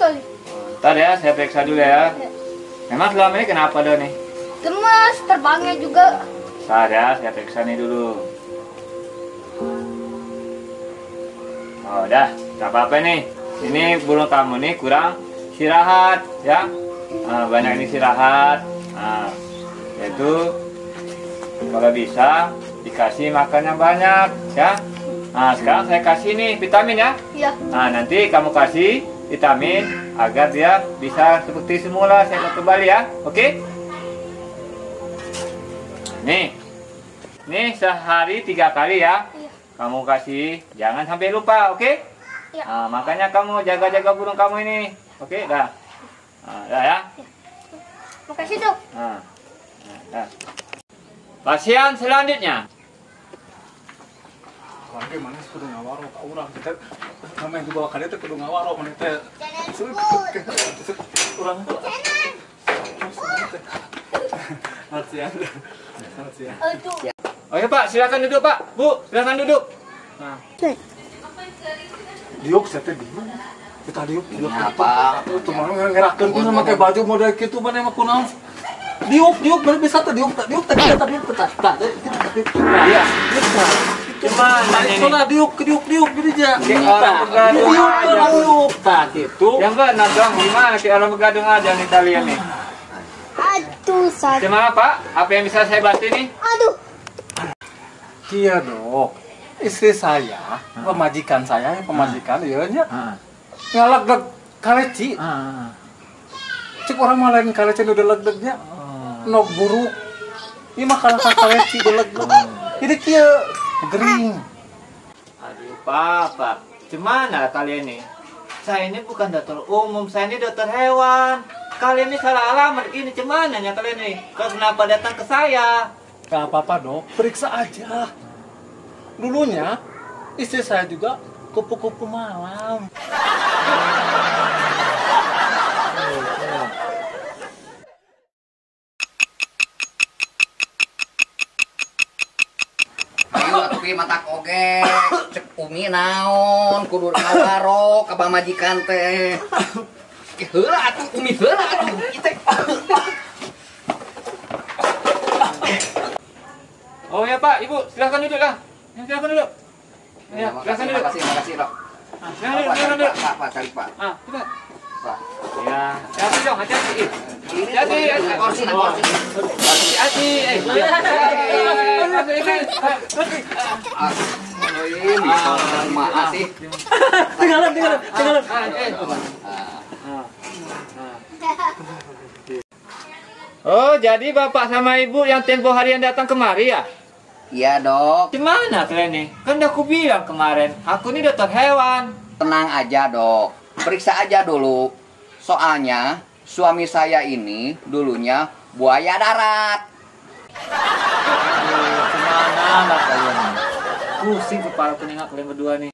kali. Ntar ya, saya periksa dulu ya. Memang selama ini kenapa dong nih? Lemas, terbangnya juga. Ntar ya, saya periksa nih dulu. Oh, udah, nggak apa-apa nih. Ini burung kamu nih kurang istirahat ya. Nah, banyak ini istirahat. Nah, yaitu kalau bisa dikasih makan yang banyak ya. Nah, sekarang saya kasih nih vitamin ya. Iya. Nah, nanti kamu kasih vitamin agar dia bisa seperti semula sehat kembali ya. Oke? Nih. Nih sehari 3 kali ya. Iya. Kamu kasih, jangan sampai lupa, oke? Iya. Nah, makanya kamu jaga-jaga burung kamu ini. Oke, dah. Nah, dah ya. Iya. Makasih, Dok. Nah, dah. Pasien selanjutnya. Orang mana sih kudu ngawaro ka urang kita nama yang dibawa ka dieu teh kudu ngawaro maneh teh. Urang. Selamat siang. Selamat siang. Oke Pak, silakan duduk Pak. Bu, silakan duduk. Nah. Diuk saya teh bingung. Kita diuk diuk apa? Tuh mah ngerakeun kudu make baju model kitu maneh mah kunaon. Diuk diuk bener bisa teh diuk diuk teh kita diuk teh tah. Iya. Gimana ini? Soalnya diuk diuk diuk gini aja. Kayak orang begadung aja. Diuk tah gitu. Yang benar dong, gimana kayak orang begadung aja nih kalian nih. Aduh, sakit. Gimana Pak? Apa yang bisa saya bantu nih? Aduh. Iya dok, istri saya, pemajikan saya, pemajikan iya nya, ngalegeg kaleci. Cik orang mah lain kaleci udah legegnya, nok buruk. Ini mah kalah kaleci udah legeg. Jadi kieu gering. Aduh Papa, gimana kalian nih? Saya ini bukan dokter umum, saya ini dokter hewan. Kalian ini salah alamat ini, gimana ya kalian nih? Kenapa datang ke saya? Gak apa-apa dok, periksa aja. Dulunya istri saya juga kupu-kupu malam. Ayo atuh pi mata oge, cek umi naon, kudu ngawaro ka pamajikan teh. Heula atuh umi heula atuh ieu teh. Oh ya Pak, Ibu, silakan duduk lah. Ya, silakan duduk. Ya, silakan duduk. Makasih, makasih, Dok. Ah, silakan duduk, silakan duduk. Pak, Pak, cari Pak. Ah, cepat. Pak. Ya, hati-hati dong, hati-hati. Hati-hati, kursi, kursi. Hati-hati. Makasih. Tinggalan, tinggalan, tinggalan. Oh, jadi bapak sama ibu yang tempo harian datang kemari ya? Iya, Dok. Gimana kalian nih? Kan udah aku bilang kemarin, aku ini dokter hewan. Tenang aja, Dok. Periksa aja dulu. Soalnya suami saya ini dulunya buaya darat. Aduh, gimana lah kalian nih? Pusing kepala aku nengok kalian berdua nih.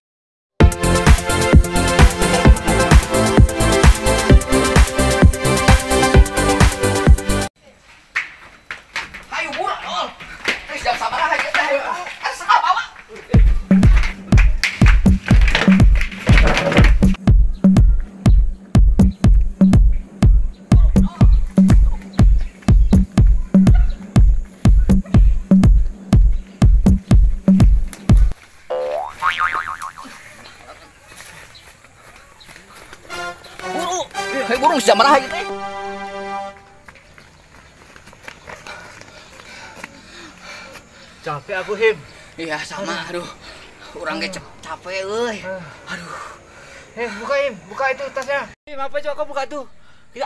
Hei burung jam berapa gitu? Capek aku Him. Iya sama, aduh. Orang ge capek euy. Aduh. Him, buka Him, buka itu tasnya. Him, apa coba kau buka tuh?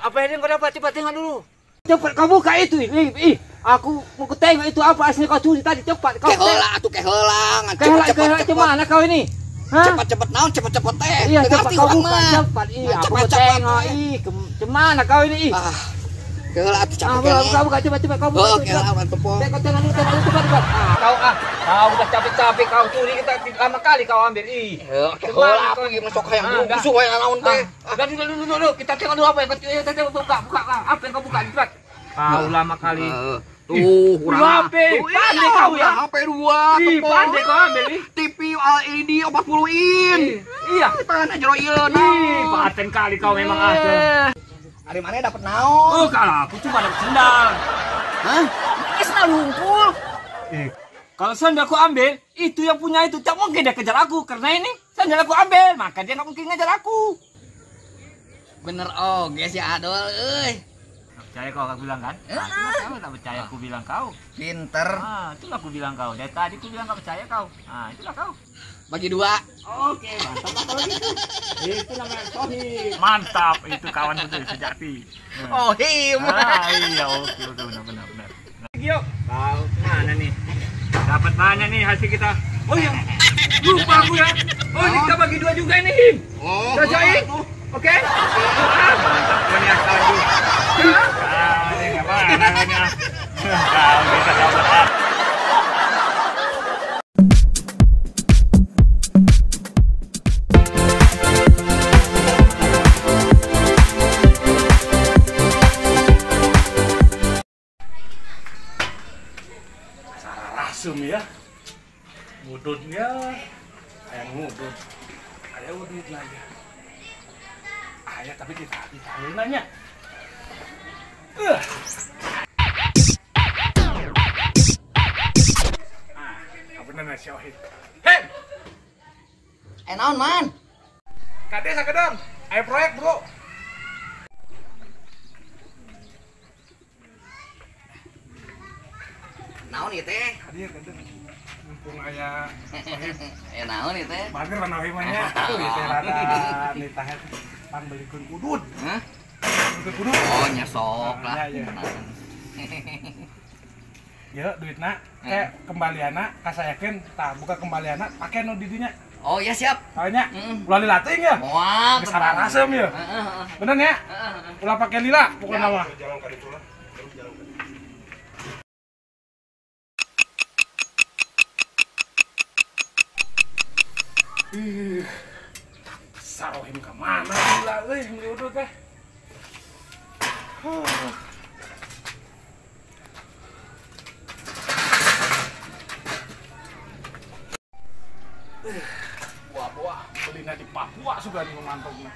Apa yang kau dapat? Cepat tengok dulu. Cepat kau buka itu. Ih, aku mau tengok itu apa aslinya kau curi tadi. Cepat kau. Keheula atuh keheula. Keheula gimana kau ini? Cepat-cepat naon, cepat-cepat teh. Iya, cepat kau buka, cepat. Iya, aku mau tengok. Ih, gimana kau ini? Ih. Keheula atuh capek kene. Buka, buka, cepat, cepat kau buka. Oh, keheula urang tepung. Tengok, tengok dulu, tengok dulu, cepat, cepat. Kau kau udah capek-capek kau curi kita lama kali kau ambil. Ih. Keheula atuh ieu sok hayang busuk we naon teh. Udah, dulu, dulu, dulu, kita tengok dulu apa yang kau kita tengok buka, buka, apa yang kau buka cepat. Kau lama kali. Tuh, urang HP, pandai kau ya. HP 2, pandai kau ambil ih. TV LED 40 in. Iya, tangan jero ieu. Ih, paten kali kau memang ada. Ari mana dapat naon? Oh, kalau aku cuma dapat sendal. Hah? Ini sendal hungkul. Kalau sendal aku ambil, itu yang punya itu tak mungkin dia kejar aku karena ini sendal aku ambil, maka dia nggak mungkin ngejar aku. Bener oh, guys ya Adol euy. Percaya kau aku bilang kan? Nah, kau tak percaya aku bilang kau. Pinter. Ah, itulah aku bilang kau. Dari tadi aku bilang kau percaya kau. Ah, itulah kau. Bagi dua. Oke, mantap lah kalau gitu. Itu namanya sohib. Mantap, itu kawan betul sejati. Oh, him. Ah, iya, oke, oke, benar, benar, benar. Yuk, kau mana nih? Dapat banyak nih hasil kita. Oh iya, lupa aku ya. Oh, ini kita bagi dua juga ini, Him. Oh, Cocokin. Oke? Ah, mantap kau nih, kawanku. Ah, ini mana kau nih? Kau bisa dapat. Rasum ya, ngudutnya, ayah ngudut, ayah udut nanya, ayah tapi kita nanya. Ah, bener si Ohid. Hei, naon man? Kade sakedang, ayah proyek bro. Naon ieu teh? Hadir hadir. Mumpung aya aya naon ieu teh? Bager kana we mah nya. Atuh ieu teh rada nitah pangbeulikeun udud. Hah? Beulikeun udud. Oh nya sok lah. Ya duitna kayak kembalianna kasayakeun tah buka kembalianna pake nu di dinya. Oh ya siap. Tah nya. Ulah lila teuing ya. Moal. Geus sararasem ya. Bener nya? Ulah pake lila pokona mah. Jalan ka ditu lah. Jalan ka ditu. Ih, sarohim ke mana gila euy meuli udut teh. Buah-buah belina di Papua sudah nih mantapna.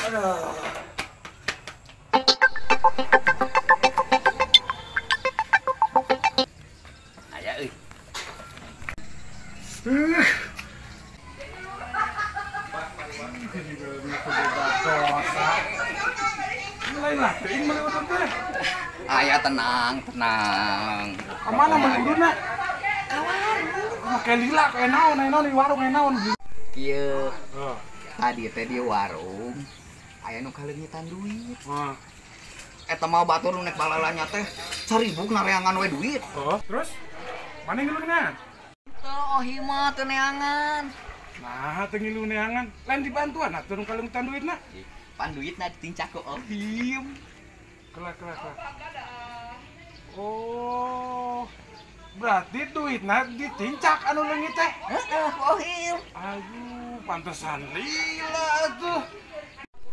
Aduh. Aya euy. Aya tenang, tenang. Kemana meuli udutna? Ka warung. Make lila kayak naon, aya naon di warung aya naon. Kieu. Tadi teh di warung aya nu kaleungitan duit. Heeh. Eta mah batur nu nek balalanya teh 1000 nareangan we duit. Oh, terus mana ngilu neangan? Teu ohi mah teu neangan. Nah, teu ngilu neangan. Lain dibantuan atuh nu kaleungitan duitna. Pan duitna ditincak ku ohim. Kelah, kelah, kelah. Oh, berarti duitna ditincak anu leungit teh? Heeh, ku ohim. Aduh, pantesan lila atuh.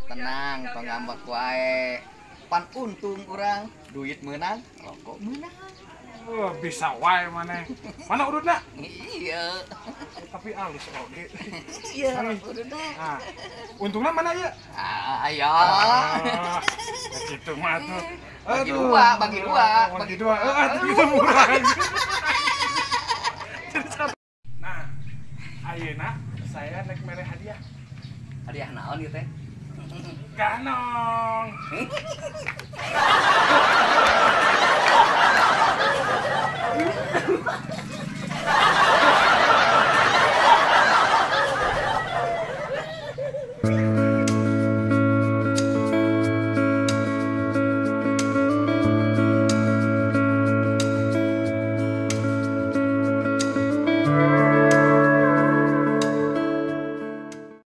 Tenang, tong ngambek wae. Pan untung urang, duit meunang, rokok meunang. Oh, bisa wae maneh. Mana udutna? Iya. Tapi alus oge. Iya, udutna. Nah, untungna mana ieu? Ah, aya. Ah, kitu mah atuh. Bagi dua, bagi dua, bagi dua. Heeh, atuh kitu murah. Nah, ayeuna saya nek mere hadiah. Hadiah naon ieu teh? Ganong.